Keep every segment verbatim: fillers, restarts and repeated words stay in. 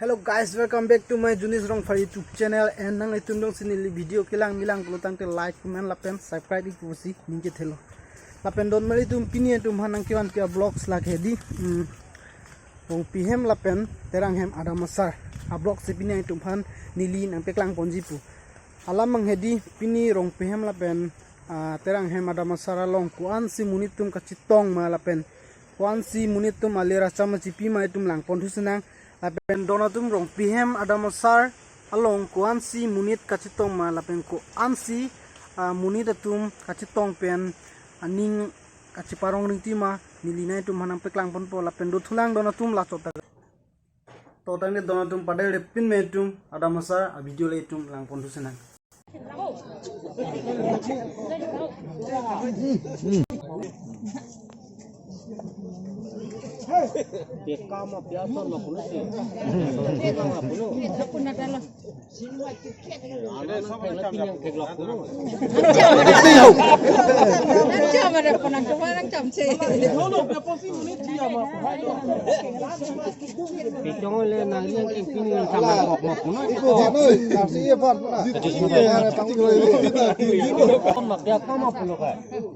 Hello guys, welcome back to my Junis Rongphar YouTube channel. And nanglitum jongsi neli video kelang milang pulotangte like, comment lapen subscribe ik pusi ningkethelo. Lapen don mari tum pini tum han nangkevan ke vlogs lake hedi. Hmm. Rongpi hem lapen Terang hem adam asar. A vlog si pini tum han neli nangpeklang ponji pu. Alam mang hedi pini Rongpi hem lapen, ah, Terang hem adam asar along ko-ansi monit tum kachetong ma lapen ko-ansi monit tum alir acham achipi ma itum lang ponthu sinang. Lapen don atum Rongpi hem adam asar along ko-ansi monit kachetong ma lapen ko-ansi, ah, monit atum kachetong pen aning kacheparong ringti ma neli nangtum han nangpeklang ponpo lapen dothulang don atum lachot ta. To tangte don atum padai repin me tum adam asar a video le tum lang ponthu sinang.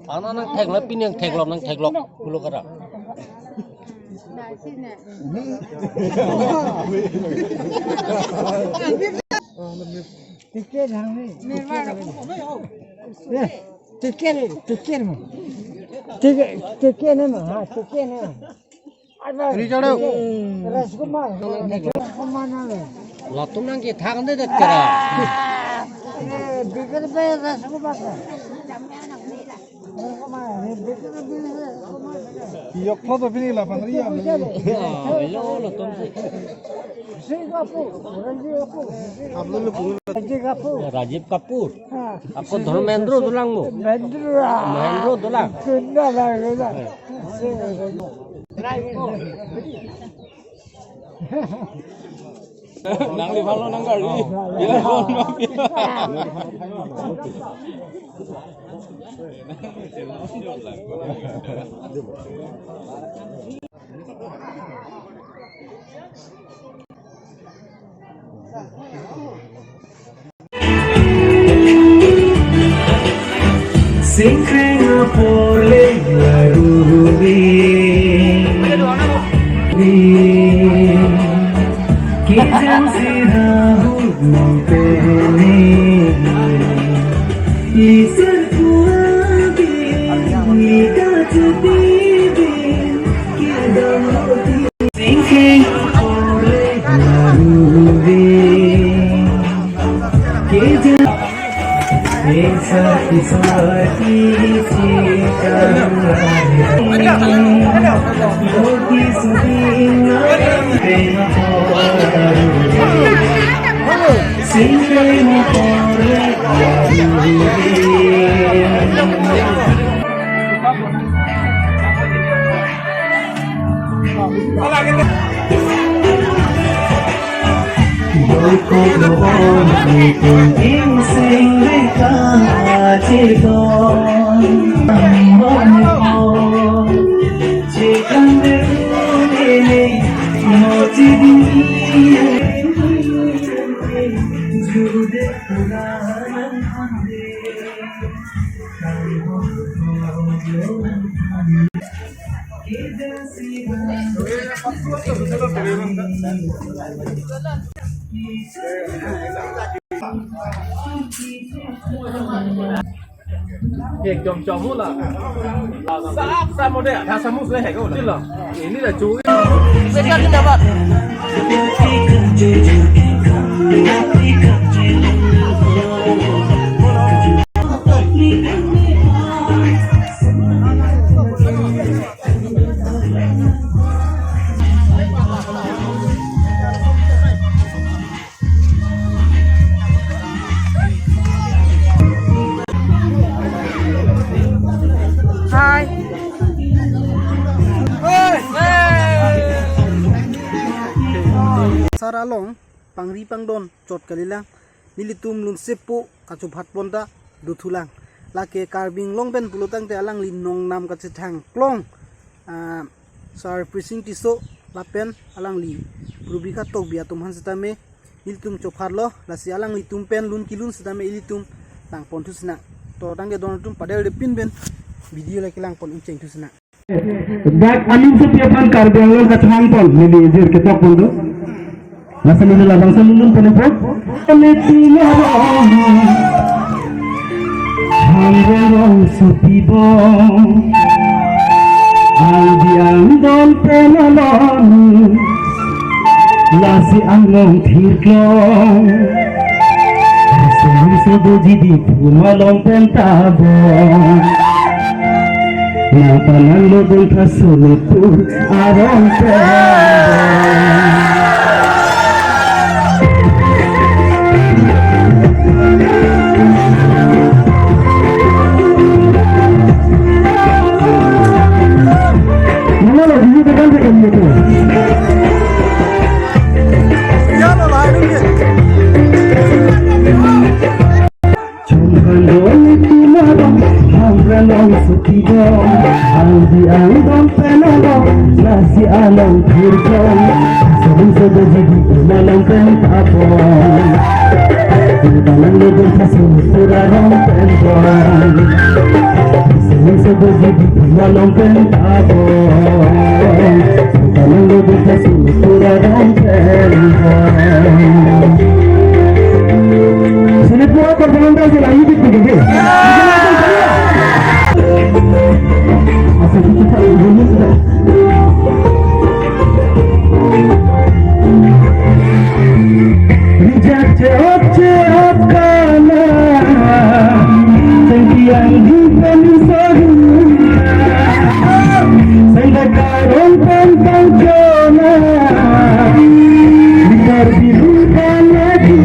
Ana nangtheklok, pini nangtheklok, nangtheklok pulo kara. Ticket hang ni. Ticket, ticket, ticket mo. Ticket, ticket ni mo. Ha, ticket ni mo. Ri charo. Rajkumar. Rajkumar na le. Latum nangkethak de det kara. Eh, bikin be Rajkumar. Yok photo pini la pangri ya. Ya, lo lo tom si. Singapore, Ranjit Kapoor. Ranjit Kapoor. Rajiv Kapoor. Ako Dharmendra dolang mo. Mendra. Mahendra dolang. Kunda la kunda. Nangli bhalo nang gari. Bila phone ma. Singkring apor le larubi. Kijang si rahu nong pene. Lisar kuagi, lika chuti bin, kidam roti. Singkring apor le larubi. Kijang. Ekdom chomula. Sap sap mode, ada samus le hego. Sila. Ini dah curi. Special kita buat. Hai. Sar along pangri pangdon chot kalilang, nelitum lunsepo kachophat ponta dothulang. Lake Karbi Anglong pen pulotangte alangli nongnam kachethang klong, ah, Sar Prising Tisso lapen alangli Rubika Tokbi atum aphan setame ilitum chopharlo, lasi alanglitum pen lun kelun setame ilitum langpon thusina. To tangte don atum, padel depin pen video lake langpon ingcheng thusina. Dak amin supi aphan Karbi Anglong kachangpon, neli ejir ketok pon do. Lasi neli labangso lun pon po. Neli tumaro Hamren Rongsopi bong, angdi angdon pen along, lasi along thirklong, sumri sodo jidi puma long pen tabong. Nangpanang lo dongtha Sonitpur arong pen. Mana lo, di sini kan saya gitu. Ya, lo, lain ini. Chungkhan doi tumaro, Hamren Rongsopi bong, angdi angdon pen along, lasi along thirklong, sumri sodo jidi puma long pen tabong. Nangpanang lo dongtha Sonitpur arong pen bong, sumri sodo jidi puma long pen tabong. Nangpanang lo dongtha Sonitpur arong pen bong. Sonitpur akor penonton sila hidup di gede. Asa kita tak dulu sudah. Rijak cheot cheot kana, sengkiang di pen saru, sengda karong pen pangkona, di Karbi Anglong lagi.